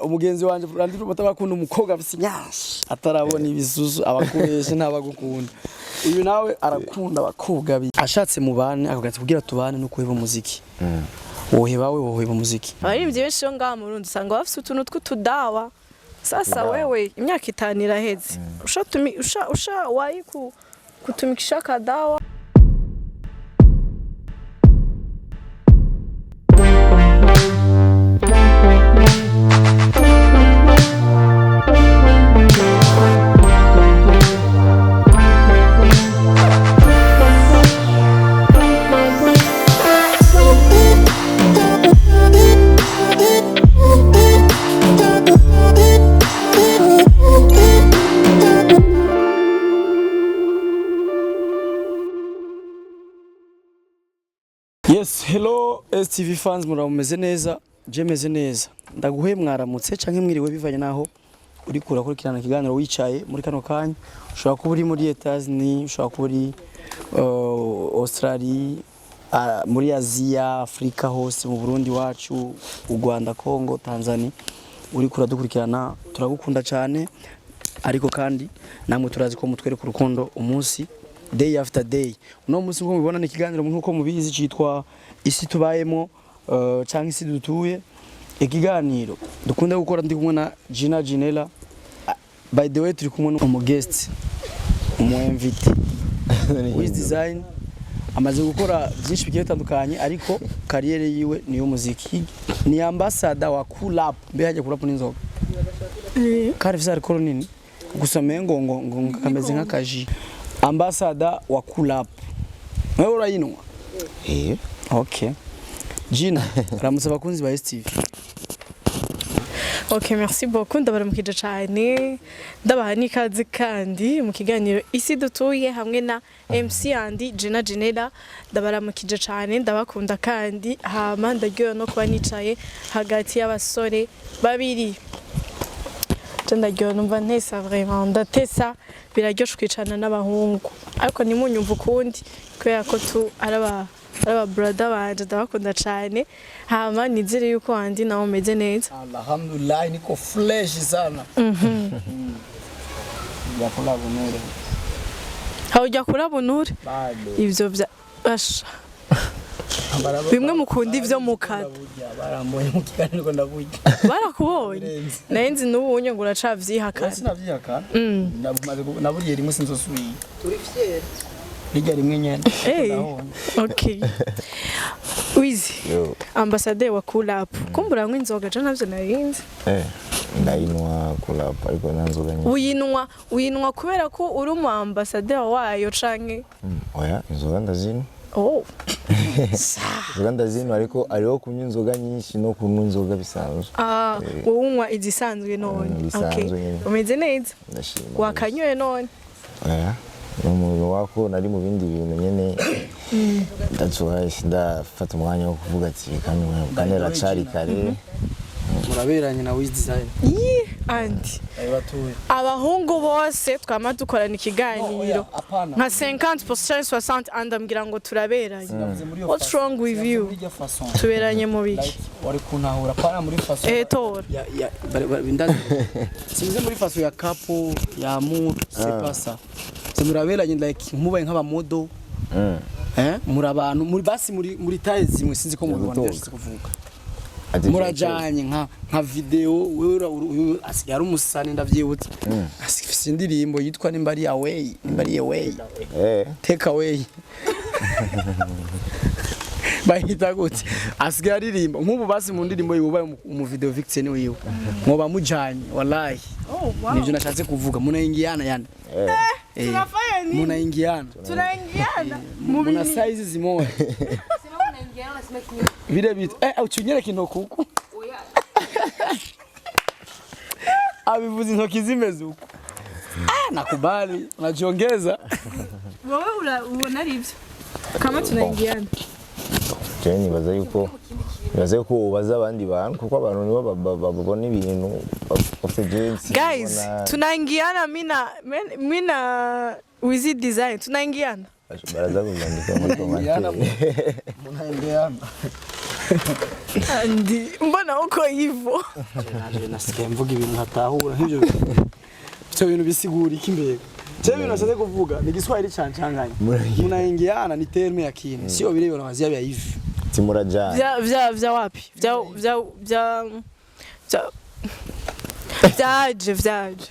Umugenzi wanje Landry Promoter bakunda umukobwa afise nyashi atarabona ibisusu, abakubeshe ntabagukunda. Uyu nawe arakunda abakobwa ashatse mubane, akavuga ati kugira tubane no kuheba umuziki. Woheba we, woheba umuziki? Abaririmbyi benshi bo ngaha mu Burundi usanga bafise utuntu tw'utudawa. Sasa wewe imyaka 5 iraheze, ushatumi usha usha wayi ku kutumikisha kadawa? Yes, hello STV fans, murameze neza? Je meze neza. Ndaguhe mwaramutse canke mwiriwe bivanye naho uri kurakurikirana ikiganiro wicaye muri kano kanya. Ushobora kuba uri muri Etats-Unis, ushobora kuba uri Australia, muri Aziya, Afrika hose, mu Burundi wacu, u Rwanda, Congo, Tanzania. Uri kuradukurikirana, turagukunda cyane, ariko kandi namwe turazi ko mutwereka urukundo umunsi, day after day. Uno munsi nkuko mubibona ni ikiganiro, nkuko mubizi, citwa Isi Tubayemo, canke Isi Dutuye, ikiganiro dukunda gukora ndi kumwe na Gina Ginella. By the way, turi kumwe n'umu guest, umu invité, Wiz Design. Amaze gukora byinshi bigiye bitandukanye, ariko carrière yiwe niyo muziki. Ni ambassador wa Cool Up. Mbe hajya Cool Up n'inzoga kari ifise alcool nini gusa, mengo ngo kameze nk'akaji. Ambassador wa Cool Up, wewe urayinwa? Eh. Okay, Gina, ramutse abakunzi ba STV. Ok, merci beaucoup. Ndabaramukije cyane, ndabaha n'ikaze kandi mu kiganiro Isi Dutuye hamwe na MC Andy Gina Genera. Ndabaramukije cyane, ndabakunda kandi. Hama ndaryohewe no kuba nicaye hagati y'abasore babiri. Je ndaryohewe, numva ntesa, vraiment ndatesa. Biraryoshe kwicarana n'abahungu, ariko ntimunyumve ukundi kubera ko tu ari aba brother banje, ndabakunda cyane. Hama nizere yuko Andy nawe umeze neza. Alhamdulillah, niko fresh sana. Yakula bunure. Hawujya kurabunure? Bado. Ivyo vya basha bimwe mukunda ivyo mukata. Barambonye mu kiganiro ko ndaburya. Barakubonye? Birenze. Naye nzi n'ubunye ngo uracavyihakana. Sinavyihakana. Naburiye rimwe, sinzosubira. Turi fier. Rijya rimwe nyene. Hey. Ndabonye. Okay, Wizi, Yo. ambasaderi wa Cool Up, kumbura nywa inzoga? Je navyo narinzi. Eh, ndayinywa Cool Up, ariko nta nzoga nyinshi. Uyinwa kubera ko uri umu ambasaderi wayo canke? Oya, inzoga ndazinywa. Oh. Inzoga ndazinywa, ariko hariho kunywa inzoga nyinshi no kunywa inzoga bisanzwe. Ah, wowe unywa izisanzwe none? Bisanzwe Okay. nyene. Umeze neza? Ndashima. Wakanyoye none? Oya, ni umuntu wako nari mu bindi bintu nyene, ndacuha ndafata umwanya wo kuvuga ati reka nywe kandi haracari kare. Muraberanye na Wiz Design. Yi, Andy. Ayo batuye. Abahungu bose twama dukorana ikiganiro, Hapana. nka 50% 60, andambwira ngo turaberanye. Navuze muri iyo What's façon. wrong with Sinavuze you? muri iryo façon. Tuberanye mu biki? Like, wari kuntahura pana muri façon. Eh, tora. Ya ndazi. Sinzi muri façon ya couple ya amour, c'est pas ça. C'est muraberanye like mubaye nk'abamodo. Eh, muri abantu muri basi muri taille zimwe, sinzi ko mubibona. Gutoga. Ndashaka kuvuga. Ati Murajanye nka video, wewe uyu asigaye ari umusani, ndavyibutse. Afise indirimbo yitwa nimba ari Away, nimba ari Away. Eh. Take Away. Bahita gute? Asigaye aririmba nk'ubu basi mu ndirimbo yiwe ubaye umu video vixen wiwe. Mwoba mujanye wallahi. Oh, wow. Nivyo nashatse kuvuga, munaingiana yani. Eh. Eh, Tunafanya nini? munaingiana. Tunaingiana. Muna size zimoya. Vile vitu uchinyereka intoki uku abivuze intoki zimeze uku. Ah, nakubali unajiongeza. Wowe ubona ari ivyo kama tunaingiana? Jewe nibaza yuko ubaza abandi bantu, kuko abantu nibo babona ibintu bafite jensi. Guys, tunaingiana mina Wizi Design tunaingiana. Baraza kubyandika muri commentaire. Munaendeana. Andi mbona uko hivyo. Naje nasigaye mvuga ibintu ntatahura nk'ibyo bintu. Ivyo bintu bisigura iki mbega? Je, ibintu nashatse kuvuga ni Kiswahili cancanganye. Munaingiana ni terme ya kini. Sio vile wanawazia vya hivi. Timurajana. Vya wapi? Vya vyaje vyaje.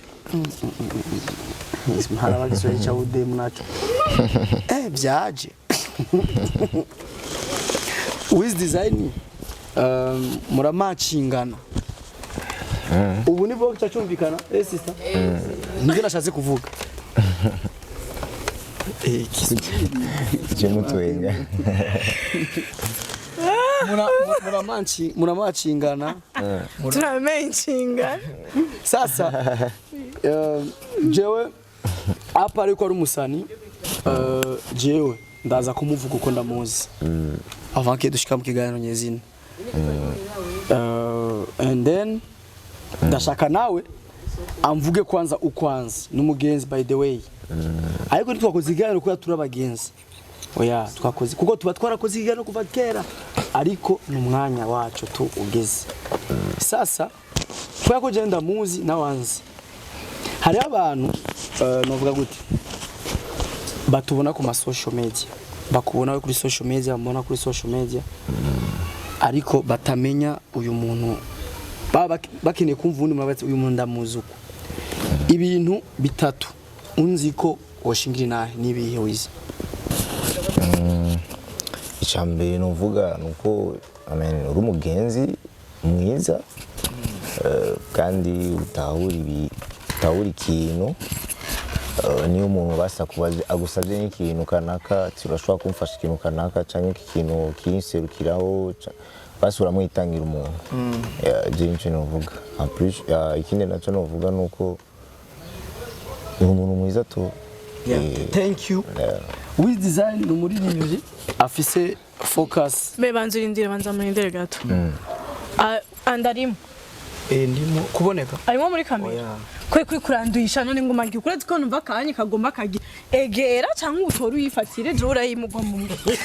Haraba Kiswahili cha udemu nacho. Vyaje. Wiz Design, muramacingana. Ubu nibwo cyacumvikana, sister? Nibyo nashatse kuvuga. Kiswahili. Kimutwenga. Muramacingana. Turamenyinga. Sasa jewe apa ariko ari umusani, jewe ndaza kumuvuga uko ndamuzi avant que dushika mu kiganiro nyezina, and then ndashaka nawe amvuge kwanza ukwanza n'umugenzi, by the way. Ariko ntitwakoze ikiganiro kubera turi abagenzi, oya, twakoze kuko tuba twarakoze ikiganiro kuva kera, ariko ni umwanya wacu tu ugeze sasa, kubera ko jewe ndamuzi nawanzi. Hariho abantu, novuga gute, batubona ku ma social media, bakubona we kuri social media, bamubona kuri social media, ariko batamenya uyu muntu, baba bakeneye kumva uwundi muntu bati uyu muntu ndamuzi uko. Ibintu bitatu unzi ko washingira inahe nibihe, Wiz? Icya mbere nuvuga ni uko, I mean, uri umugenzi mwiza, kandi utahura ikintu. Niyo umuntu basa kubaza agusabye nk'ikintu kanaka ati urashobora kumfasha ikintu kanaka cyangwa iki kintu kinserukiraho, basi uramuhitangira umuntu. Yeah, je nico novuga. En plus, yeah, ikindi nacyo novuga ni uko ni umuntu mwiza tu. Thank you. Wiz Design ni umuririmbyi afise focus. Mbe banza urindire, banza murindire gato. Ah, andarimo. Ndimo kuboneka. Arimo muri kamera. Oya. Kwe kuri kuranduisha none ngo mangi uretse ko numva akanya kagomba kagi egera cyangwa utore uyifatire, je urayimugwa mu mutwe.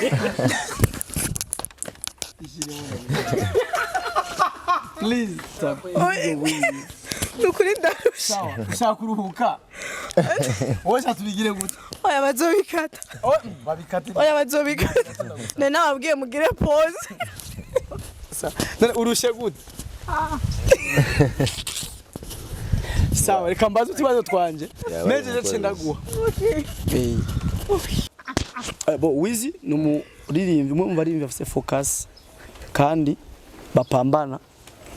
Please stop. Nukuri ndarusha. Sawa, ushaka kuruhuka, wowe shaka tubigire gute? Oya, bazobikata. Oh, babikate. Oya, bazobikata, nari nababwiye mugire pause. None urushe gute? Sawa, reka mbaze utubazo twanje. Yeah, nejeje bari ce ndaguha. Bo Wizi ni umuririmbyi, umwe mu baririmbyi bafise focus kandi bapambana,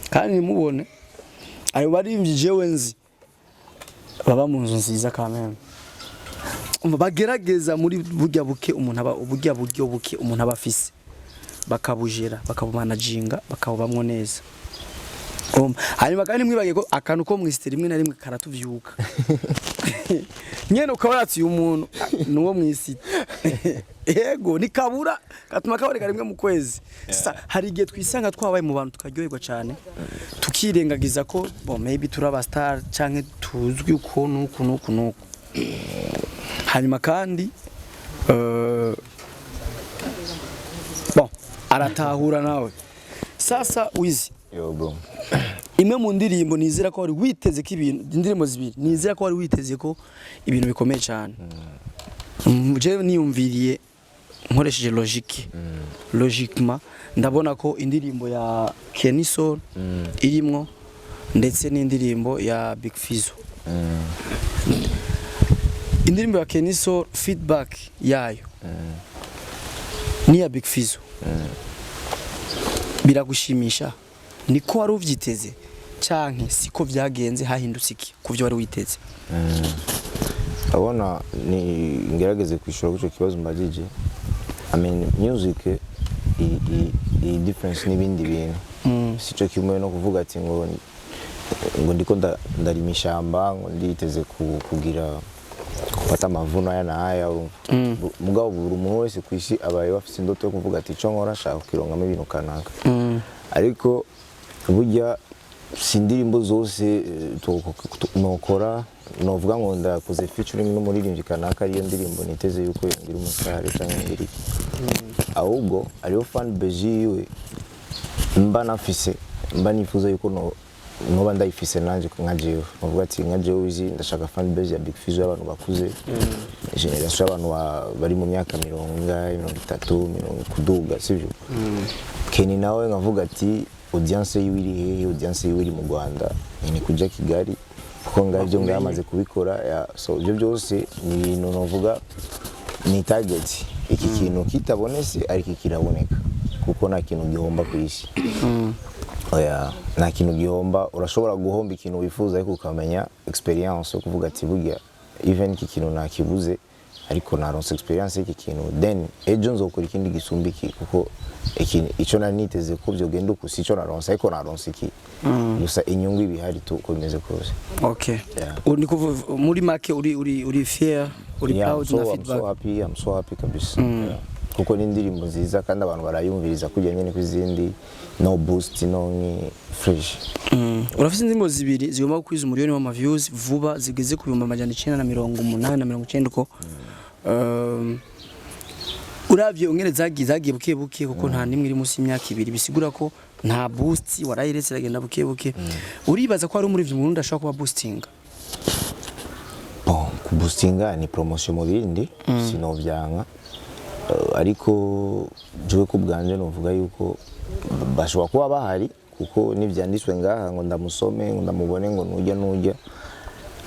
kandi nimubone ayo baririmbyi jewe nzi baba mu nzu nziza kameme. Umva, bagerageza muri burya buke umuntu aba, burya buryo buke umuntu aba afise, bakabujera, bakabumanajinga, bakabubamwo neza. Urumva? Hanyuma kandi mwibagiye ko akantu ko mw'isite rimwe na rimwe karatuvyuka nyene, ukaba yatuye umuntu nuwo mw'isite, yego nikabura katuma kaboneka rimwe mu kwezi. Sasa hari igihe twisanga twabaye mu bantu tukaryoherwa cyane, tukirengagiza ko bon, maybe turi aba star canke tuzwi uko nuku nuku nuku. Hanyuma kandi, bon, aratahura nawe. Sasa Wizi, Yo bro. Imwe mu ndirimbo nizera ko wari witeze ko ibintu, indirimbo zibiri nizera ko wari witeze ko ibintu bikomeye cyane. Jewe niyumviriye nkoresheje logique, logiquement ndabona ko indirimbo ya Kenny Sol irimwo, ndetse n'indirimbo ya Big Fizzo. Indirimbo ya Kenny Sol, feedback yayo n'iya Big Fizzo biragushimisha? Niko wari uvyiteze canke siko vyagenze? Hahindutse iki kuvyo wari witeze? Abona ni ngerageze kwishura kuri icyo kibazo mbajije. I mean, music i difference n'ibindi bintu, sico kimwe no kuvuga ati ngo ndiko ndarima ishamba ngo nditeze kugira gufata amavuno aya n'aya, urumva. Mugabo buri umuntu wese ku isi abaye bafite indoto yo kuvuga ati ico nkora nshaka kukirongamo ibintu kanaka, ariko burya si indirimbo zose nokora novuga ngo ndakoze featuring n'umuririmbyi kanaka ariyo ndirimbo niteze yuko yongira umusare cyangwa yongira iki. Ahubwo hariho fan base yiwe. Mba nafise, mba nifuza yuko noba ndayifise nanje nka jewe, novuga ati nka jewe Wiz ndashaka fan base ya Big Fizzo y'abantu bakuze, generation y'abantu bari mu myaka mirongo ingahe, 30, mirongo kuduga, sivyo? Kenny nawe nkavuga ati audience yiwe iri hehe? Audience yiwe iri mu Rwanda, ni kuja Kigali kuko ngaho ibyo ngaho amaze kubikora ya. So ibyo byose ni ibintu novuga ni target. Iki kintu kitabonetse ariko kiraboneka, kuko nta kintu gihomba ku isi. Oya, nta kintu gihomba. Urashobora guhomba ikintu wifuza, ariko ukamenya experience yo kuvuga ati burya even iki kintu nakibuze, ariko naronse experience y'iki kintu, then ejo nzokora ikindi gisumba iki, kuko iki ico nari niteze ko vyogenda uku sico naronse, ariko naronse iki. Gusa inyungu ibihari tu uko bimeze kose. Okay. Yeah. Uri kuvuga muri make uri fier, uri Yeah, I'm proud so, na I'm so feedback? happy, I'm so happy kabisa. Yeah. Kuko ni indirimbo nziza kandi abantu barayumviriza kujya nyene kw'izindi, no boost, no nki fresh. Urafise indirimbo zibiri zigomba gukwiza umuriyoni w'ama views vuba, zigeze ku 980,000 na 90 uko. Uravye ungene zagiye buke buke, kuko nta nimwe iri munsi y'imyaka 2, bisigura ko nta boost warayiretse, iragenda buke buke. Uribaza ko hari umurivyi mu Burundi ashobora kuba boosting? Bon, kuboostinga ni promotion mu bindi, sinovyanka. Ariko jewe ku bwanje novuga yuko bashobora kuba bahari, kuko nivyanditswe ngaha ngo ndamusome, ngo ndamubone, ngo nujya nujya,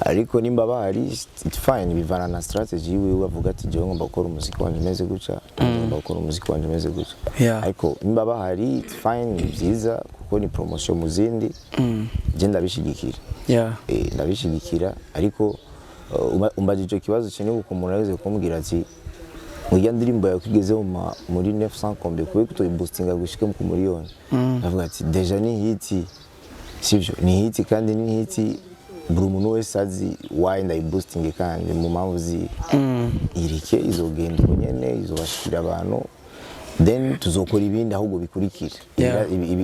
ariko nimba bahari it's fine, bivana na strategy yiwe. Avuga ati jewe ngomba gukora umuziki wanje umeze gutya, ngomba gukora umuziki wanje umeze gutya. Ariko nimba bahari it's fine, ni byiza kuko ni promotion mu zindi, je ndabishigikira. Ndabishigikira, ariko umbaje icyo kibazo kinini kuko umuntu areze kumbwira ati mujya ndirimbo yawe kigeze muri 900 combien, kubera kutoyiboostinga gushike ku miliyoni? Ndavuga ati déjà ni hit, sivyo? Ni hit, kandi ni hit buri muntu wese azi. Why ndayiboostinge? Kandi mu mpamvu zi irike izogenda uko nyene, izobashikira abantu, then tuzokora ibindi ahubwo bikurikira.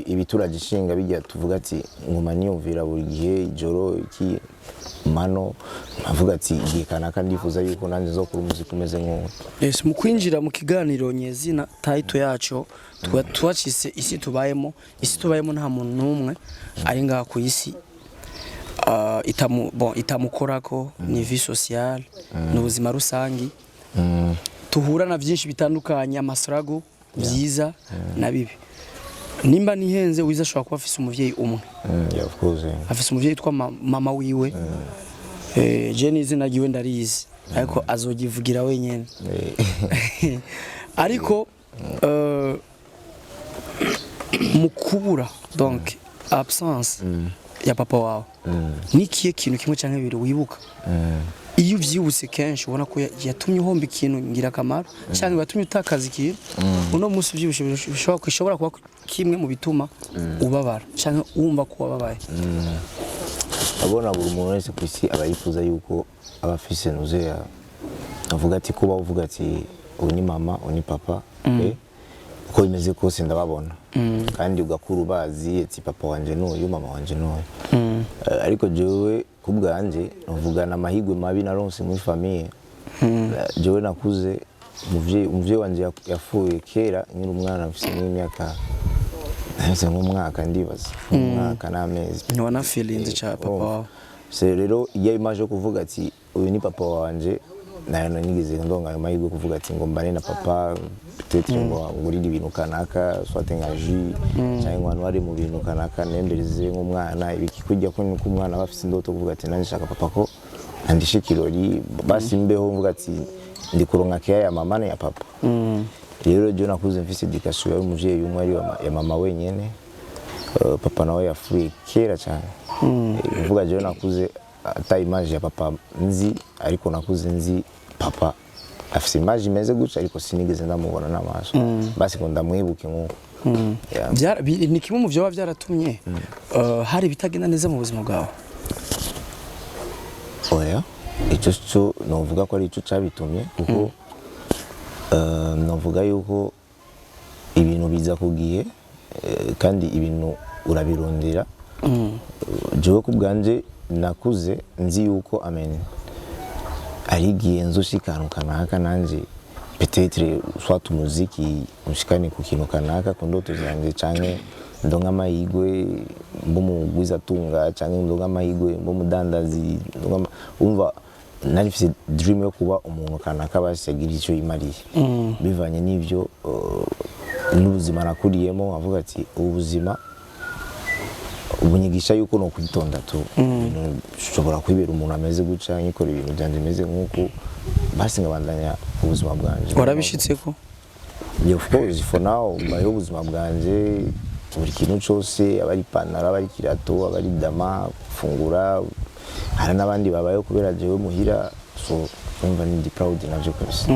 Ibituraje ishinga bijya tuvuga ati nguma niyumvira buri gihe ijoro iki mano, nkavuga ati igihe kanaka ndifuza yuko nanjye nzokora umuziki umeze nk'uwo. Yes, mu kwinjira mu kiganiro nyezina, title yaco twacise isi tubayemo. Isi tubayemo, nta muntu n'umwe ari ngaha ku isi bon, itamukorako. Ni vie sociale, ni ubuzima rusangi, tuhura na byinshi bitandukanye, amasarago byiza na bibi. Nimba nihenze, Wiz ashobora kuba afise umuvyeyi umwe. Yeah, of course, yeah. Afise umuvyeyi yitwa mama wiwe. Je n'izina ryiwe ndarizi, ariko azogivugira wenyene. Ariko mu kubura, donc absence ya papa wawe, nikiye kintu kimwe canke bibiri wibuka iyo uvyibutse kenshi ubona ko yatumye uhomba ikintu ngirakamaro cyangwa yatumye utakaza ikintu uno munsi uvyibushe bishobora kuba kimwe mu bituma ubabara cyangwa wumva ko wababaye? Abona buri muntu wese ku isi aba yifuza yuko aba afise nuze avuga ati kuba uvuga ati uyu ni mama, uyu ni papa, uko bimeze kose ndababona, kandi ugakura ubazi ati papa wanje n'uyu, mama wanje n'uyu. Ariko jewe ku bwanje nuvugana amahirwe mabi naronse muri famille. Jewe nakuze umuvyeyi wanje yapfuye kera nkiri umwana, mfise nk'imyaka, mfise nk'umwaka, ndibaza umwaka n'amezi. Ntiwanafilinze ca papa wawe? Se rero iyo imaje yo kuvuga ati uyu ni papa wanje, nayo nigeze ndonga ayo mahirwe yo kuvuga ati ngo mbane na papa, peut-être ngo ngurire ibintu kanaka, soit nka jus, cyangwa ngo antware mu bintu kanaka, nembereze nk'umwana ibiki, kujya ko niko umwana aba afise indoto kuvuga ati nanjye nshaka papa ko andisha ikirori, basi mbeho mvuga ati ndi kuronka care ya mama na ya papa. Rero je nakuze mfise éducation y'umuvyeyi umwe, ari ya mama wenyene. Papa nawe yapfuye kera cyane. Kuvuga jewe nakuze ata image ya papa nzi, ariko nakuze nzi papa afise image imeze gutya, ariko sinigeze ndamubona n'amaso basi ngo ndamwibuke nk'uko. Yeah. Ni kimwe mu vyoba byaratumye hari ibitagenda neza mu buzima bwawe? Oya, icyo cyo novuga ko ari icyo cyabitumye, kuko novuga yuko ibintu biza ku gihe, kandi ibintu urabirondera. Jewe ku bwanje nakuze nzi yuko amen ari igihe nzoshika ahantu kanaka nanje, peut-être soit umuziki unshikane ku kintu kanaka, ku ndoto zanjye, canke Ndonka amahirwe mbe umugwizatunga, canke ndonka amahirwe mbe umudandazi, umva nari mfise dream yo kuba umuntu kanaka basi agira icyo yimariye bivanye n'ivyo n'ubuzima nakuriyemo. Avuga ati ubu buzima ubunyigisha yuko no kwitonda tu. Ibintu ushobora kwibera umuntu ameze gutya, nkikora ibintu byanje bimeze nk'uku, basi nkabandanya ubuzima bwanje. Warabishitseko? Yeah, of course, for now mbayeho ubuzima bwanje. Buri kintu cyose, aba ari ipantaro, aba ari kirato, aba ari dama gufungura, hari n'abandi babayeho kubera jewe muhira, so umva ni proud navyo kabisa.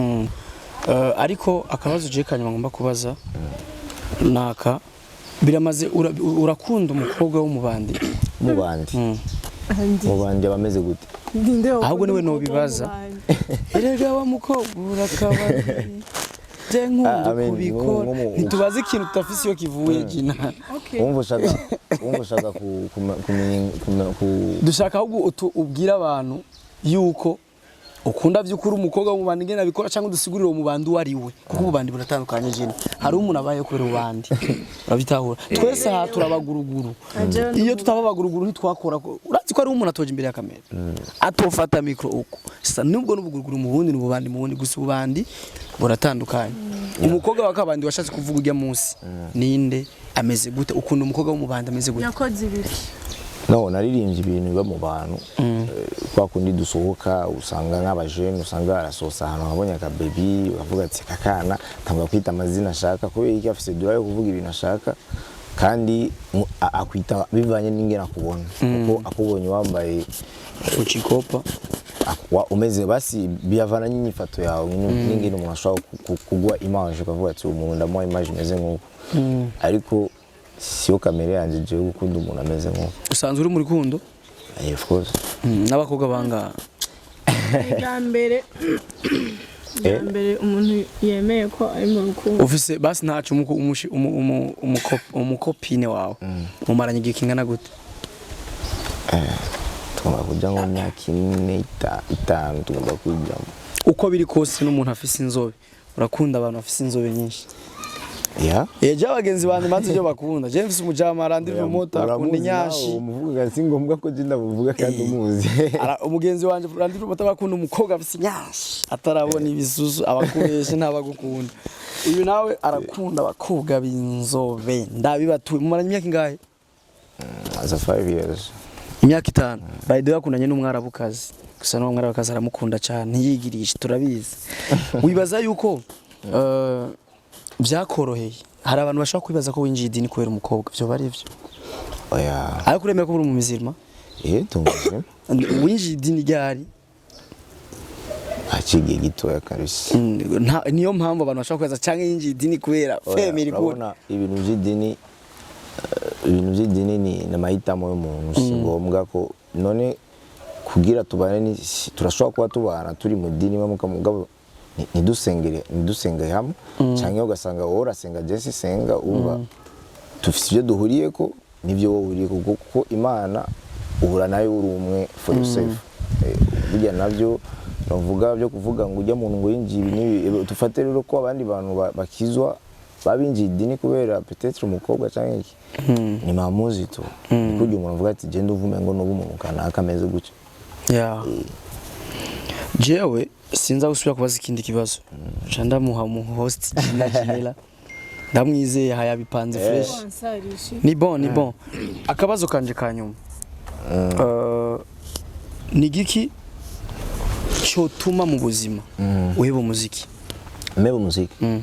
Ariko akabazo je kanyuma ngomba kubaza naka: biramaze urakunda umukobwa w'umubandi? Mubandi? Mubandi abameze gute? Ninde? Ahubwo niwe nobibaza. Erega wa mukobwa urakabari, je nkunda Ah, I mean, kubikora. Ntitubaze ikintu tutafise iyo kivuye, Gina. Wumva ushaka kumenya Dushaka ahubwo ubwire abantu yuko ukunda by'ukuri umukobwa w'umubandi ingene abikora, cyangwa udusigurire uwo mubandi uwo ari we, kuko ububandi buratandukanye, Gina. Hari umuntu abayeho kubera ububandi, urabitahura? Twese aha turabaguruguru. Iyo tutaba abaguruguru ntitwakora urazi ko ari umuntu atoje imbere ya kamera, atofata micro uko sasa. Nubwo n'ubuguruguru mu bundi n'ububandi mu bundi, gusa ububandi buratandukanye. Umukobwa wa kabandi washatse kuvuga ujya munsi ninde? Ameze gute? Ukunda umukobwa w'umubandi ameze gute? Yakoze ibiki? No, naririmbye ibintu biba mu bantu. Kwa kundi dusohoka, usanga nk'abajene, usanga arasohosa ahantu abonye akabebi, bakavuga ati kakana tangwa kwita amazina ashaka, kubera iki? Afise droit yo kuvuga ibintu ashaka, kandi akwita bivanye n'ingene akubona, kuko akubonye wambaye Uchikopa. Umeze basi, biyavana n'inyifato yawe n'ingene umuntu ashobora kuguha image, ukavuga ati umuntu ndamuha image imeze nk'uko, ariko siyo kamere yanjye jewe gukunda umuntu ameze nk'uko. Usanzwe uri mu rukundo? Of course. N'abakobwa bangahe? Bwa mbere umuntu yemeye ko ari mu rukundo. Ufise basi ntaco umucopine wawe mumaranye igihe kingana gute? Tugomba kuja nko mu myaka 4, 5 tugomba kwijamo. Uko biri kose n'umuntu afise inzobe, urakunda abantu bafise inzobe nyinshi? Ya. Ejo abagenzi banje maze ibyo bakunda, je mfise umujama Randi Promoter akunda Uramuzi inyashi. nawe, umuvuga si ngombwa ko je ndamuvuga kandi umuzi. Umugenzi wanje Randi Promoter bakunda umukobwa afise inyashi atarabona ibisusu, abakubeshe ntabagukunda. Uyu nawe arakunda abakobwa b'inzobe, ndabibatuye. Mumaranye imyaka ingahe? As a 5 years. Imyaka 5. By the way, akundanye n'umwarabukazi, gusa n'uwo mwarabukazi aramukunda cyane, ntiyigirishe, turabizi. Wibaza yuko byakoroheye? Hari abantu bashobora kwibaza ko winjiye idini kubera umukobwa, byo bari byo? Oya. Ariko uremera ko uri mu mizirima? Eh, tumuzi. Winjiye idini ryari? Haciye igihe gitoya kabisa. Niyo mpamvu abantu bashobora kwibaza cyangwa yinjiye idini kubera Oya, family kure. urabona ibintu by'idini, ibintu by'idini ni amahitamo y'umuntu. Si ngombwa ko none kugira tubane turashobora kuba tubana turi mu dini imwe mugabo ntidusengere hamwe, cyangwa ugasanga wowe urasenga, je sisenga. Umva, dufise ibyo duhuriyeko n'ibyo wowe uhuriyeko, kuko Imana uhura nayo uri umwe for yourself. Burya nabyo navuga byo kuvuga ngo ujya muntu ngo yinjiye ibi n'ibi, dufate rero ko abandi bantu bakizwa babinjiye idini kubera peut-être umukobwa cyangwa iki, ni maamuzi tu. Ni kurya umuntu avuga ati genda uvume ngo nubu umuntu kanaka ameze gutya. Yeah. Jewe sinza gusubira kubaza ikindi kibazo, nca ndamuha mu host Gina Ginela, ndamwizeye hayabipanze fresh. Ni bon, ni bon. Akabazo kanje ka nyuma, ni giki cyotuma mu buzima uheba umuziki? Mebe umuziki?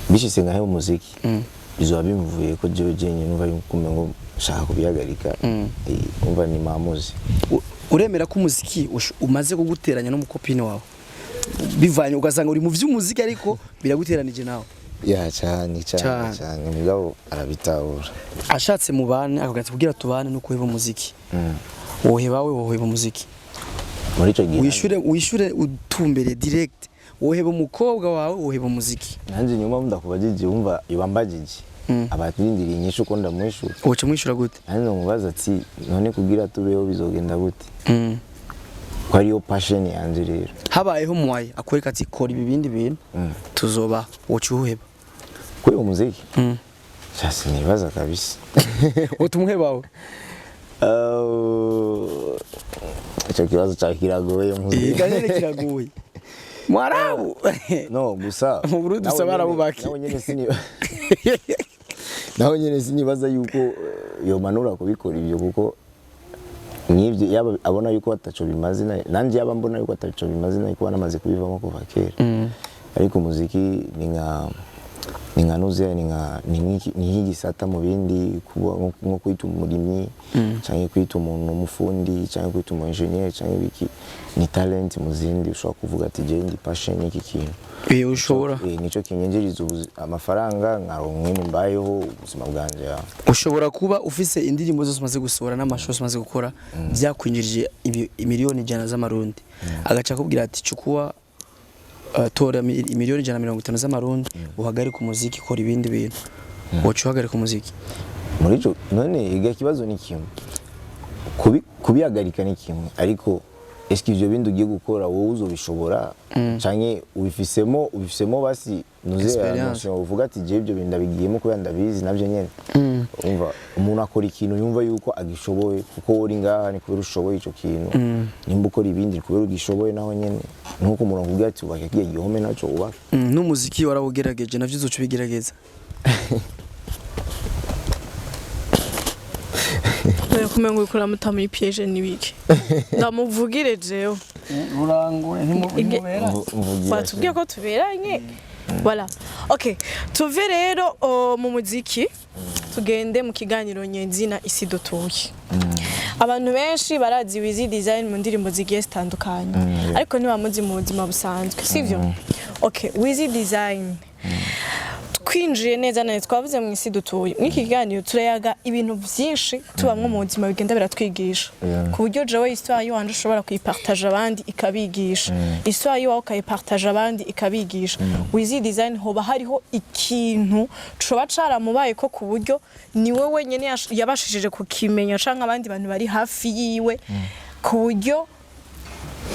Bishitse nkaheba umuziki, bizoba bimvuye ko jewe jenyine numva yuko ngo nshaka kubihagarika. Umva, ni maamuzi. Uremera ko umuziki umaze kuguteranya n'umucopine wawe, bivanye ugasanga uri mu vy'umuziki ariko biraguteranije nawe? Ya, cyane cyane. Cyane. Cyane, mugabo arabitahura. Ashatse mubane akavuga ati kugira tubane no kuheba umuziki, woheba we, woheba umuziki? Muri ico gihe Wishure utumbere direct: woheba umukobwa wawe, woheba umuziki? Nanjye nyuma ndakubajije, wumva ibambajije abarindiriye inyishu ko ndamwishura. Woca mwishura gute? Nanjye ndamubaza ati none kugira tubeho bizogenda gute, ko ariyo passion yanje rero? Habayeho muwaye akwereka ati kora ibi bindi bintu tuzoba, woca uwuheba? Kuri uwo muziki? Sha, sinibaza kabisa. Utumuhebawe? Icyo kibazo cya kiragoye mpuze. Ganyene kiragoye, mwarabu. No, gusa Mu Burundi nawe usaba nyene- abarabu bake. Nawe nyene sinibaza yuko yomanura kubikora ibyo, kuko nk'ibyo yaba abona yuko ataco bimaze, nanje yaba mbona yuko ataco bimaze nari kuba namaze kubivamo kuva kera. Ariko umuziki ni nka nuziya, ni nk'igisata mu bindi, kuba nko kwita umurimyi canke kwita umuntu umufundi canke kwita umu engineer canke ibiki, ni talent mu zindi. Ushobora kuvuga ati jewe ndi passion y'iki kintu. Ushobora Nico kinyinjiriza amafaranga, nkaronka ingene mbayeho ubuzima bwanje ya. Ushobora kuba ufise indirimbo zose umaze gusohora n'amashusho umaze gukora byakwinjirije 100 miliyoni z'amarundi, agaca akubwira ati chukua, tora 150 miliyoni z'amarundi uhagarike umuziki, kora ibindi bintu, woca uhagarika umuziki? Muri ico none iga kibazo ni kimwe. Kubihagarika ni kimwe, ariko eske ivyo bindi ugiye gukora wowe uzobishobora canke ubifisemo basi nuze Experience. Notion uvuga ati jewe ibyo bintu ndabigiyemo kubera ndabizi navyo nyene. Umva, umuntu akora ikintu yumva yuko agishoboye, kuko wowe uri ngaha ni kubera ushoboye ico kintu. Nimba ukora ibindi ni kubera ugishoboye naho nyene, nkuko umuntu akubwira ati ubaka kiya gihome, naco ubaka. N'umuziki warawugerageje, navyo uzoca ubigerageza. Dore kumenga uriko uramuta muri piège n'ibiki, ndamuvugire jewe. Rurangure. Mvugira. Batubwiye ko tuberanye. Voilà, ok, tuve rero mu muziki tugende mu kiganiro nyenzina Isi Dutuye. Abantu benshi barazi Wiz Design mu ndirimbo zigiye zitandukanye, ariko ntibamuzi mu buzima busanzwe, sivyo? Ok, Wiz Design, twinjiye neza neza, twavuze mu Isi Dutuye. Muri iki kiganiro turayaga ibintu byinshi tubamwo mu buzima bigenda biratwigisha, ku buryo jewe histoire yiwanje ushobora kuyipartager abandi ikabigisha, histoire yiwawe ukayipartager abandi ikabigisha. Wiz Design, hoba hariho ikintu coba caramubaye ko ku buryo niwe wenyene yabashishije kukimenya, canke abandi bantu bari hafi yiwe, ku buryo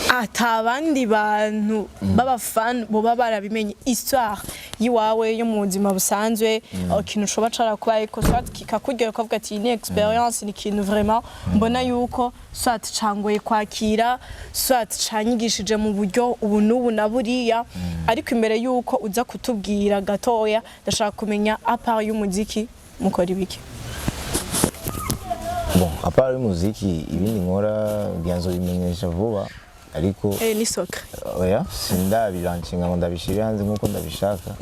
atabandi bantu b'abafani boba barabimenye, histoire yiwawe yo mu buzima busanzwe, ikintu ushobora carakubaye ko soit kikakuryohera ukavuga ati iyi ni experience, ni ikintu vraiment mbona yuko soit cangoye kwakira, soit canyigishije mu buryo ubu n'ubu na buriya? Ariko imbere yuko uza kutubwira gatoya, ndashaka kumenya, à part y'umuziki mukora ibiki? Bon, à part y'umuziki, ibindi nkora nzobimenyesha vuba, ariko Ni secret? Oya, sindabilancinga ngo ndabishire hanze nkuko ndabishaka.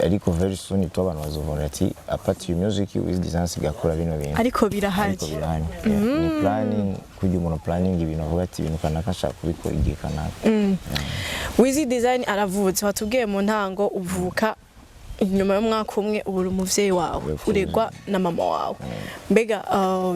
Ariko very soon tu abantu bazobona ati à part music, Wiz Design sigakora bino bintu. Ariko birahari? Ariko birahari. Yeah, ni planning, kugira umuntu planning ibintu avuga ati ibintu kanaka ashaka kubikora igihe kanaka. Wiz Design aravutse, watubwiye mu ntango uvuka inyuma y'umwaka umwe ubura umuvyeyi wawe, Yapfuye. uregwa na mama wawe. Mbega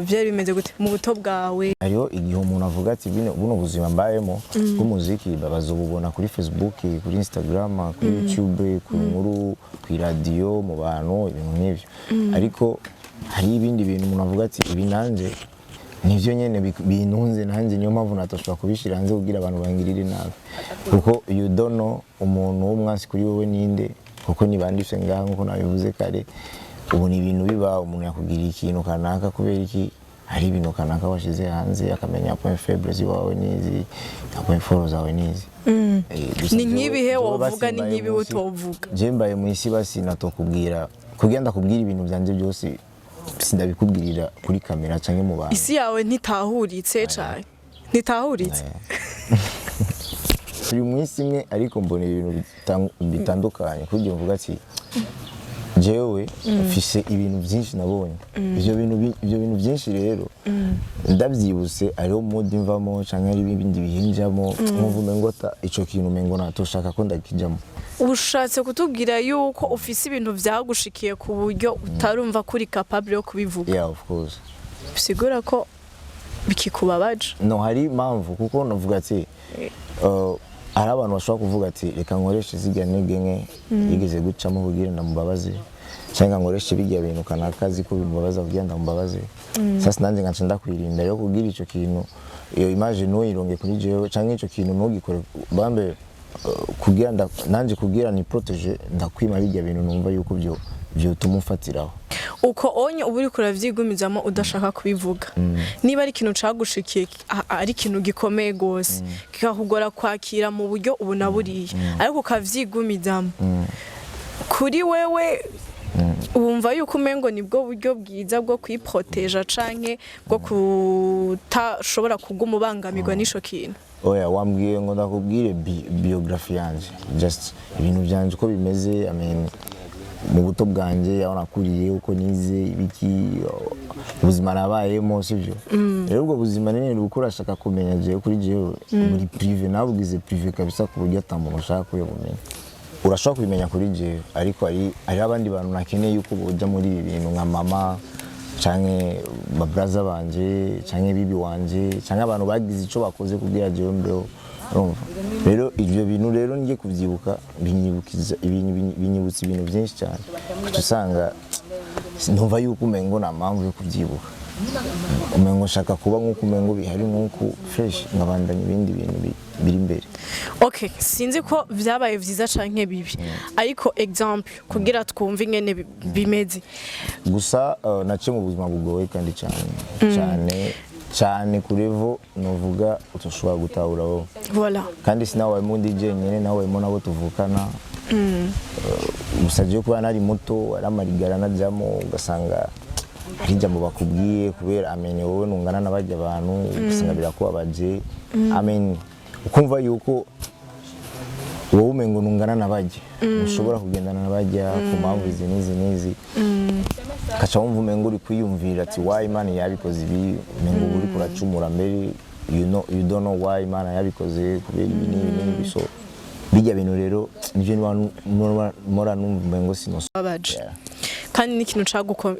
vyari bimeze gute mu buto bwawe? Hariho igihe umuntu avuga ati buno buzima mbayemo bw'umuziki bazobubona kuri Facebook, kuri Instagram, kuri YouTube, ku nkuru, ku iradiyo, mu bantu, ibintu nk'ivyo. Ariko hari ibindi bintu umuntu avuga ati ibi nanje nivyo nyene bintunze nanjye, niyo mpamvu natoshobora kubishira hanze kugira abantu bangirire nabi, kuko you don't know umuntu w'umwansi kuri wowe ninde, kuko nibanditse ngaha nkuko nabivuze kare. Ubu ni ibintu biba umuntu yakugiriye ikintu kanaka kubera iki hari ibintu kanaka washize hanze, akamenya point faible ziwawe n'izi na point fort zawe n'izi. Gusa Ni nk'ibihe jewe wovuga, basi ni mbaye nk'ibihe utovuga? Je mbaye mu isi, basi natokubwira kugira ndakubwira ibintu byanje byose, sindabikubwirira kuri kamera canke mu bantu. Isi yawe ntitahuritse cane, ntitahuritse. Turi mu isi imwe, ariko mbona ibintu bitandukanye, kugira mvuga ati jewe mfise ibintu byinshi nabonye, ivyo bintu byinshi rero ndabyibutse hariho mood mvamo canke hari ibindi bihinjamo, nkumva umengo ico kintu umengo natoshaka ko ndakijamo. Ushatse kutubwira yuko ufise ibintu vyagushikiye ku buryo utarumva ko uri capable yo kubivuga? Yeah, of course. Bisigura ko bikikubabaje? No, hari impamvu, kuko navuga ati hari abantu bashobora kuvuga ati reka nkoreshe zirya ntege nke yigeze gucamo kugira ndamubabaze, cyangwa nkoreshe bijya bintu kanaka azi ko bimubabaza kugira ndamubabaze. Sasa nanjye nkaca ndakwirinda rero kugira ico kintu, iyo image ntuyironge kuri jewe, cyangwa ico kintu ntugikore bambe, kugira nanje kugira ni protège, ndakwima bijya bintu numva yuko byo Vyotuma umfatiraho. Uko onye uba uriko uravyigumizamo, udashaka kubivuga, niba ari ikintu cagushikiye, ari ikintu gikomeye gose, kikakugora kwakira mu buryo ubu na buriya, ariko ukavyigumizamo, kuri wewe wumva yuko umengo nibwo buryo bwiza bwo kwiproteja canke bwo kutashobora kuguma ubangamirwa n'ico kintu? Oya, wambwiye ngo ndakubwire biographie yanje, just ibintu byanje uko bimeze, I mean, mu buto bwanjye, aho nakuriye, uko nize, ibiki, ubuzima nabayemo, sibyo? Rero ubwo buzima nyine uko urashaka kumenya jewe, kuri jewe muri privé, nabwize privé kabisa, ku buryo ata muntu ushaka kubimenya. Urashobora kubimenya kuri jewe, ariko hari abandi bantu nakeneye yuko boja muri ibi bintu, nka mama canke babraza banje canke bibi wanje canke abantu bagize ico bakoze kugira jewe mbeho. Urumva rero, ivyo bintu rero ngiye kuvyibuka, binyibukiza binyibutsa ibintu byinshi cyane, kuko usanga numva yuko umengo nta mpamvu yo kubyibuka, umengo nshaka kuba nk'uko umengo bihari, nk'uko fresh, nkabandanya ibindi bintu biri imbere. Okay, sinzi ko vyabaye vyiza canke bibi, ariko exemple kugira twumve ingene bimeze. Gusa naciye mu buzima bugoye kandi cyane cyane cyane, kuri level novuga utashobora gutahura wowe. Voilà. Kandi sinawayemo ndi jenyine, nawayemo nabo tuvukana. Gusa jewe kuba nari muto, ari amarigara najyamo, ugasanga hari ijambo bakubwiye kubera amenye wowe nungana n'abajya abantu, ugasanga birakubabaje, I mean, ukumva yuko wowe umengo nungana n'abajya, ntushobora kugendana n'abajya ku mpamvu izi n'izi n'izi, ugaca wumva umengo uri kwiyumvira ati why Imana yabikoze ibi, umengo uba uri kuracumura mbere, you know, you don't know why Imana yabikoze kubera ibi n'ibi n'ibi. So bijya bintu rero nivyo mpora numva umengo sino Babaje. Yeah. Kandi n'ikintu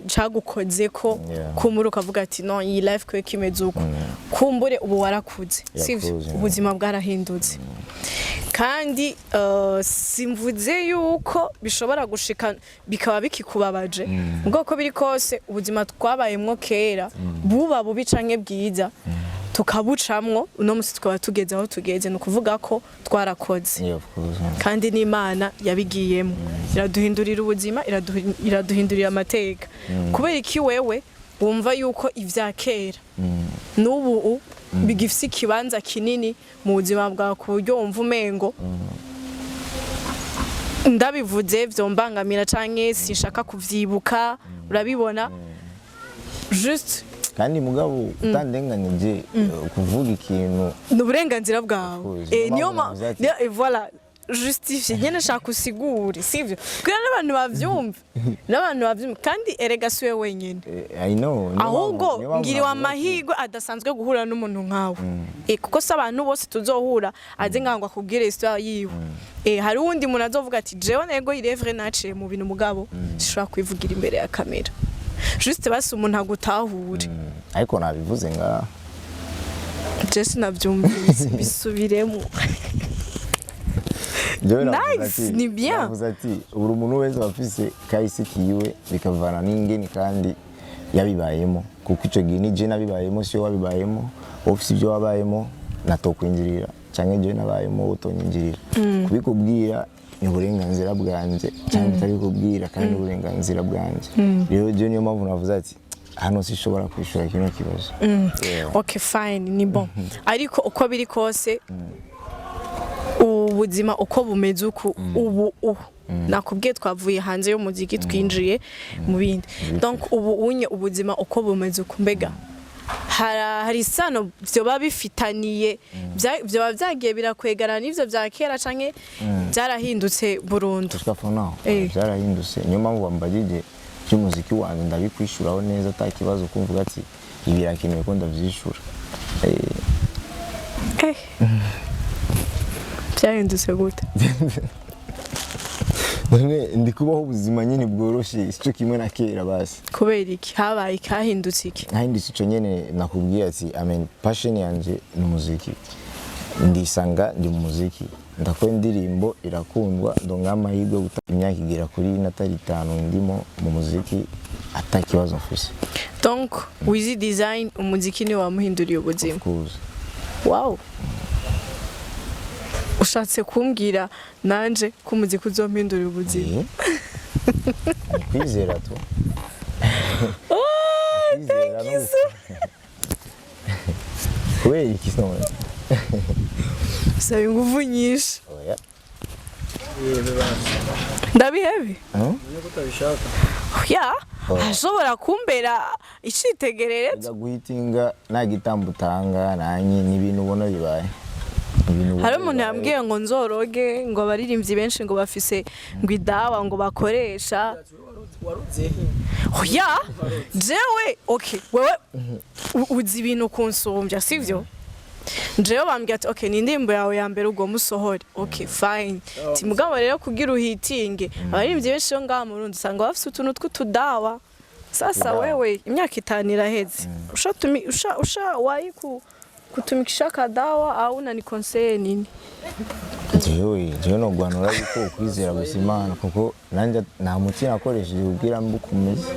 cagukoze ko kumbura ukavuga ati no, iyi life kwe kimeze uko, kumbure ubu warakuze, sivyo? Yakuze, yeah. Ubuzima bwarahindutse kandi simvuze yuko bishobora gushika bikaba bikikubabaje. Ubwoko biri kose, ubuzima twabayemwo kera, buba bubi canke bwiza, tukabucamwo, uno musi tukaba tugeze aho tugeze, ni ukuvuga ko twarakoze. Yeah, of course, yeah. Kandi n'Imana yabigiyemo, iraduhindurira ubuzima, iraduhindurira amateka. Kubera iki wewe wumva yuko ivya kera n'ubu bigifise ikibanza kinini mu buzima bwawe, ku buryo wumva umengo ndabivuze vyombangamira canke sinshaka kuvyibuka? Urabibona juste. Kandi mugabo utandenganyije, kuvuga ikintu Ni uburenganzira bwawe. Course. Niyo Niyo mpamvu navuze ati- voilà, justifie nyene, shaka usigure, sivyo? Kugira n'abantu bavyumve, n'abantu bavyumve. Kandi erega siwe wenyene. I know, niyo Ahubwo niyo mpamvu ngiriwe navuze ati- amahirwe adasanzwe guhura n'umuntu nkawe, kuko si abantu bose tuzohura aze nkaho ngo akubwire histoire yiwe. Hari uwundi muntu azovuga ati jewe nego irevre naciye mu bintu, mugabo sishobora kwivugira imbere ya kamera. Juste basi umuntu agutahure. Ariko nabivuze nga Je sinavyumvise, bisubiremo. Jewe navuze Nice, ati- ni bien. navuze ati buri muntu wese aba afise kahise kiwe, bikavana n'ingeni kandi yabibayemo, kuko ico gihe ni je nabibayemo, siyo wabibayemo. Wowe ufise ibyo wabayemo natokwinjirira, canke je nabayemo wowe utonyinjirira. Kubikubwira ni uburenganzira bwanje, cyangwa kutabikubwira kandi ni uburenganzira bwanje. Rero je niyo mpamvu navuze ati hano sishobora kwishura kino kibazo. Yeah. Okay, fine, ni bon. Ariko uko biri kose, ubuzima uko bumeze uku ubu nakubwiye, twavuye hanze y'umuziki, twinjiye mu bindi. Donc ubu unye ubuzima uko bumeze uku, mbega hari isano vyoba bifitaniye, vyoba vyagiye birakwegana n'ivyo vya kera, canke byarahindutse burundu? Gushika for now, byarahindutse. Niyo mpamvu wambagije by'umuziki wanjye, ndabikwishuraho neza ata kibazo, kumvuga ati ibi birakenewe ko ndavyishura. Byahindutse gute? None ndi kubaho ubuzima nyine bworoshye, sico kimwe na kera basi. Kubera iki? Habaye iki? Hahindutse iki? Hahindutse ico nyene nakubwiye ati, I mean, passion yanje ni umuziki, ndisanga ndi mu muziki, ndakora indirimbo irakundwa, ndonga amahirwe yo guta imyaka igera kuri natari 5 ndimo mu muziki ata kibazo mfise. Donc Wiz Design, umuziki niwe wamuhinduriye ubuzima? Of course. Wow, ushatse kumbwira nanje ko umuziki uzompindurira ubuzima? Ni kwizera tu. Kwizera no kubera iki none? Bisaba ingufu nyinshi. Oya. Ndabihebe. Hmm? Ya. Oya. Ashobora kumbera icitegererezo. Ujya guhitinga nta gitambo utanga nanyi n'ibintu ubona bibaye. Ibintu ubona Hari umuntu bibaye. yambwiye ngo nzoroge, ngo abaririmbyi benshi ngo bafise ngo idawa ngo bakoresha. Oya, jewe okay, wewe uzi ibintu kunsumbya, sivyo? Jewe bambwiye ati okay, ni indirimbo yawe ya mbere ugomba usohore. Okay, fine. Ti mugabo rero kugira uhitinge, abaririmbyi benshi bo ngaha mu Burundi usanga bafise utuntu tw'utudawa. Sasa Utudawa. wewe imyaka 5 iraheze, ushatumi usha usha wayi ku kutumikisha kadawa au unanikonseye nini? Jewe nogwanura yuko ukwizera gusa Imana, kuko nanjye nta muti nakoresheje kugira mbe uko umeze.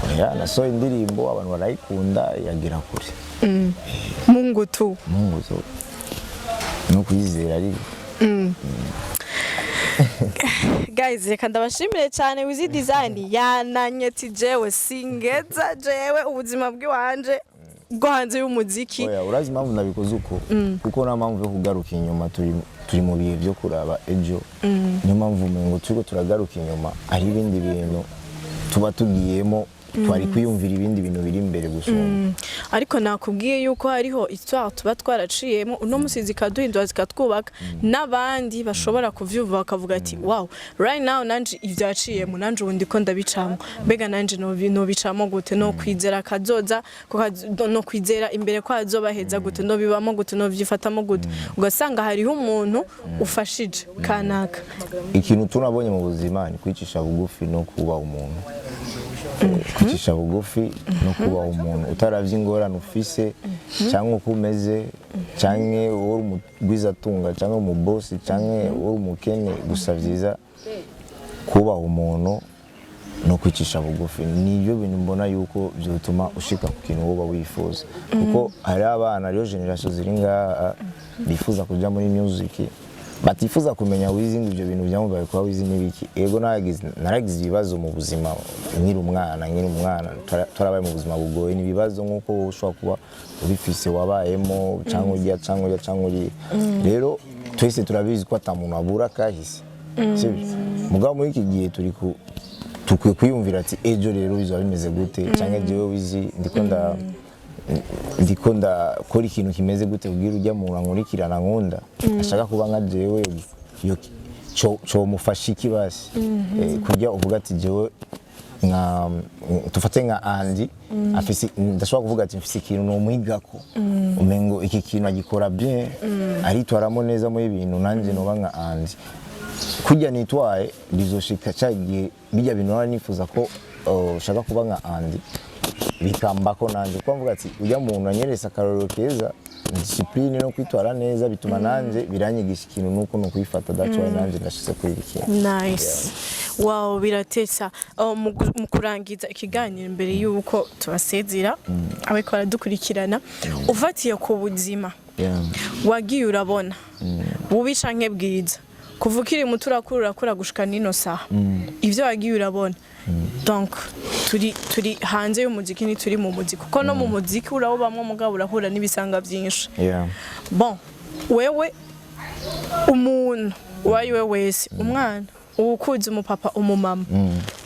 Oya, nasohoye indirimbo abantu barayikunda iragera kure. Mungu tu. Mungu zo no kwizera ariko. Guys, reka ndabashimire cyane. Wiz Design yananye ati jewe singeza, jewe ubuzima bw'iwanje bwo hanze y'umuziki. Oya, urazi impamvu nabikoze uko? Kuko nta mpamvu yo kugaruka inyuma, turi mu bihe byo kuraba ejo. Niyo mpamvu umengo turiko turagaruka inyuma, hari ibindi bintu tuba tugiyemo twari kwiyumvira ibindi bintu biri imbere gusumba. Ariko nakubwiye yuko hariho histoire tuba twaraciyemo uno musi zikaduhindura, zikatwubaka, n'abandi bashobora kuvyumva bakavuga ati wow, right now nanje ivyo yaciyemo nanje ubu ndiko ndabicamo, mbega nanje nobicamo gute, no kwizera kazoza ko no kwizera imbere ko hazoba heza gute, no bibamo gute, no vyifatamo gute, ugasanga hariho umuntu ufashije kanaka. Ikintu tunabonye mu buzima ni kwicisha bugufi no kubaha umuntu. Kwicisha bugufi no kubaha umuntu utaravye ingorane ufise cyangwa uko umeze, cyangwa uri umugwizatunga cyangwa umubosi cyangwa uri umukene, gusa vyiza kubaha umuntu no kwicisha bugufi. Nibyo bintu mbona yuko byotuma ushika ku kintu woba wifuza, kuko hari abana, hariyo generation ziri ngaha bifuza kuja muri music, batifuza kumenya Wiz ngo ibyo bintu byamubaye kuba Wiz n'ibiki. Ego, naragize ibibazo mu buzima nkiri umwana, twarabaye mu buzima bugoye. Ni ibibazo nk'uko wowe ushobora kuba ubifise wabayemo, cyangwa urya cyangwa urya cyangwa uriya. Rero twese turabizi ko ata muntu abura kahise, sibyo? Mugabo muri iki gihe turi ku tukwiye kwiyumvira ati ejo rero bizaba bimeze gute, cyangwa jewe Wiz ndiko ndakora ikintu kimeze gute kugira ujya muntu ankurikirana nkunda ashaka kuba nka jewe, yo comufasha iki basi? Kurya uvuga ati jewe nka tufate nka Andy afise, ndashobora kuvuga ati mfise ikintu nomwigako, umengo iki kintu agikora bien, aritwaramo neza muri ibintu, nanjye noba nka Andy kurya nitwaye, bizoshika cya gihe bijya bintu nari nifuza ko ushaka kuba nka Andy bikambako nanjye, kuko mvuga ati ujya muntu anyeretse akarorero keza na discipline no kwitwara neza, bituma nanjye biranyigisha ikintu nuko no kwifata. That's why nanjye ndashitse kuri iki kintu. Nice, wow, biratesa. Oh, mu kurangiza ikiganiro, imbere y'uko tubasezera abariko baradukurikirana, ufatiye ku buzima wagiye urabona bubi canke bwiza kuva ukiri muto, urakura, urakura gushika n'ino saha, ivyo wagiye urabona, donc turi hanze y'umuziki, ntituri mu muziki, kuko no mu muziki urawubamwo mugabo urahura n'ibisanga byinshi. Bon, wewe umuntu uwo ari we wese, umwana, uwukuze, umupapa, umumama,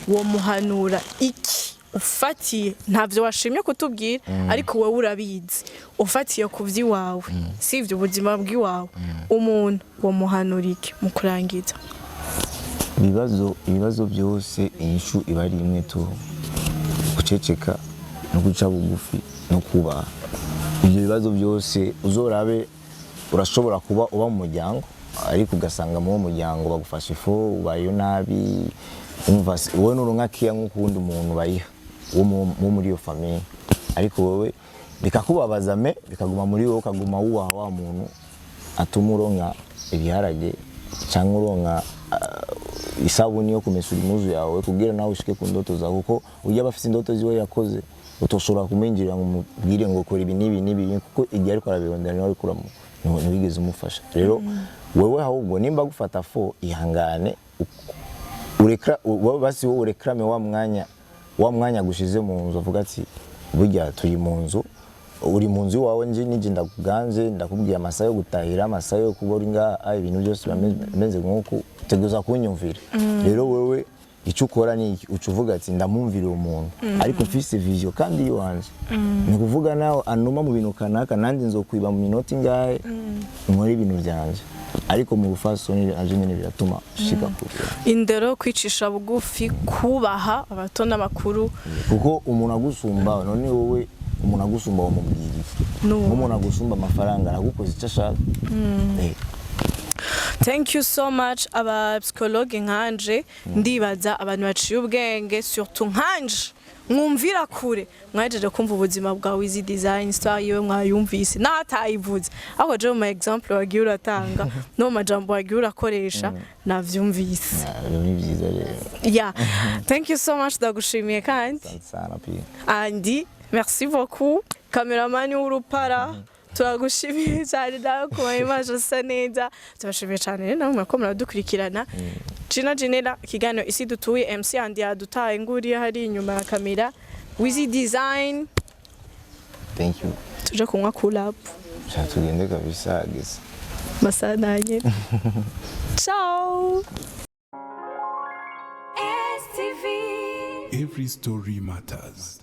womuhanura iki ufatiye ntavyo washimye kutubwira, ariko wowe urabizi, ufatiye ku vy'iwawe, sivyo, ubuzima bw'iwawe, umuntu womuhanura iki mu kurangiza? Ibibazo byose inyishu iba ari imwe tu: guceceka no guca bugufi no kubaha. Ibyo bibazo byose uzorabe, urashobora kuba uba mu muryango ariko ugasanga muri uwo muryango bagufasha ifu ubayeho nabi, umva wowe nuronka keya nk'uko uwundi muntu bayiha wo muri iyo famille, ariko wowe bikakubabaza, me bikaguma muri wowe, ukaguma wubaha wa muntu atuma uronka ibiharage cyangwa uronka isabuni yo kumesura impuzu yawe, kugira nawe ushike ku ndoto zawe, kuko ujya aba afite indoto ziwe yakoze, utoshobora kumwinjirira ngo umubwire ngo kora ibi n'ibi n'ibi, kuko igihe ariko arabirondera niwe ariko ntiwigeze umufasha. Rero wewe ahubwo nimba gufata fo ihangane. Urekra basi wowe ureklame wa mwanya gushize mu nzu, avuga ati burya turi mu nzu, uri mu nzu iwawe, nje nije ndakuganje, ndakubwiye amasaha yo gutahira, amasaha yo kuba uri ngaha, ibintu byose bimeze nk'uku, utegereza kunyumvira. Rero wewe icyo ukora ni iki? Uca uvuga ati ndamwumvira uwo muntu, ariko mfise vision kandi iwanje, ni ukuvuga nawe anuma mu bintu kanaka, nanjye nzokwiba mu minota ingahe nkore ibintu byanje, ariko mu bufasoni navyo nyene biratuma ushika kure. Indero, kwicisha bugufi, kubaha abato n'abakuru. Kuko umuntu agusumba, none wowe umuntu agusumba wamubwira iki? N'ubu. Nk'umuntu agusumba amafaranga aragukoza icyo ashaka. Thank you so much. Aba psychologue nkanje, ndibaza abantu baciye ubwenge, surtout nkanje mwumvira kure, mwajeje kumva ubuzima bwa Wiz Design, histoire yiwe mwayumvise n'atayivuze, ariko je mu ma exemple wagiye uratanga no mu majambo wagiye urakoresha navyumvise. Ah, ibyo ni byiza rero. Yeah, thank you so much, ndagushimiye kandi. Asante sana pia. Andy, merci beaucoup. Cameraman w'urupara, turagushimiye cyane nawe ku ma image asa neza. Turabashimiye cyane rero namwe ko muradukurikirana. Gina Genera, ikiganiro Isi Dutuye, MC Andy yadutaye nguriye hari inyuma ya kamera. Wiz Design, Thank you. tuje kunywa cool up. Sha tugende kabisa, hageze. Masaha nanye. Ciao. STV. Every story matters.